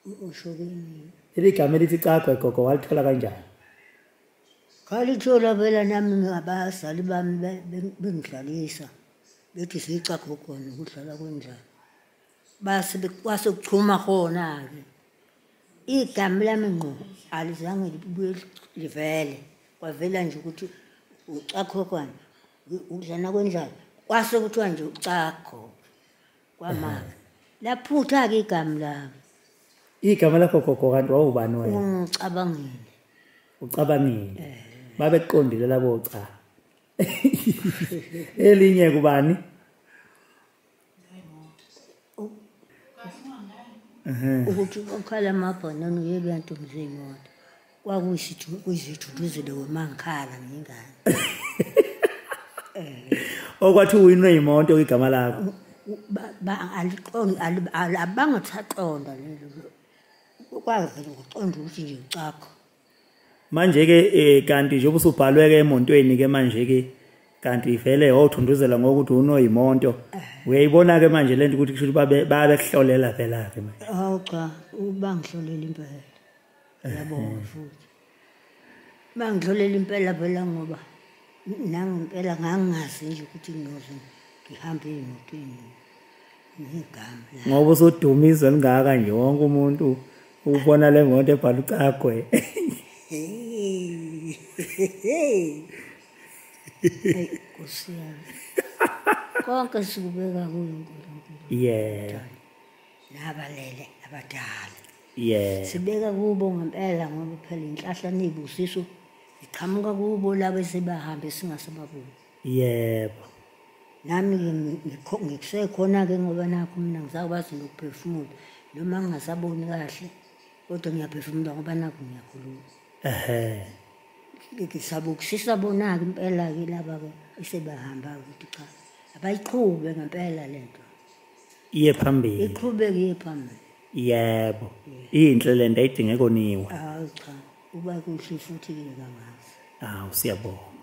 Usho kimi. Leli gama elithi Cagwe gogo walithola kanjani? Ngalithola phela nami abazali bami bengidlalisa. Bethi sicagwe khona ukudlala kwendlala. Base kwase kuchuma khona-ke. Igama lami ngqo alizange libuye livele. Kwavela nje ukuthi uCagwe khona ukudlala kwendlala. Kwase kuthiwa nje uCagwe. Kwamaka. Laphutha-ke igama lami. Igama lakho gogo kanti wawubani wena? Ucabangile. Ucabangile. Babeqondile labo cha. Elinye kubani? Ukuthi ukhala amabhanana uyebe ntombi imoto. Kwakuyisithunduzelo wemangikhala ngingane. Okwathi uwinwe imoto igama lakho. Aliqondi abangathaqonda lelo. Kwavela ukuqonda ukuthi nje uCagwe. Manje ke kanti nje ubusubhalwe ke emontweni ke manje ke kanti vele wawuthunduzela ngokuthi unoyimonto. Uyayibona ke manje lento ukuthi kusho ukuthi babekuhlolela phela ke manje. Hawu cha, ubangihlolela impela. Yabona futhi. Bangihlolela impela phela ngoba nangempela ngangingazi nje ukuthi ngiyoze ngihambe emotweni ngegama. Ngoba usudumizwe lingaka nje wonke umuntu ubona le moto ebhala uCagwe. Hey. Nkosi yami. Konke sikubeka kuyo uNkulunkulu. Yeah. Nabalele abadala. Yeah. Sibeka kubo ngempela ngoba phela inhlahla nezibusiso iqhamuka kubo labo esebahambe singasababoni. Yebo. Nami ngikusekhona ke ngoba nakho mina ngisakwazi nokuphefumula noma ngingasaboni kahle kodwa ngiyaphefumula ngoba nakho ngiyakhuluma. Ehhe. Ngisabukusisa bona-ke impela-ke laba-ke esebahamba ukuthi cha abayiqhube ngempela lento. Iye phambili. Iqhubeke iye phambili. Yebo. Inhle lento ayidinge koniwa. Hawu cha, uba kuhle futhi-ke kangazi. Hawu siyabonga.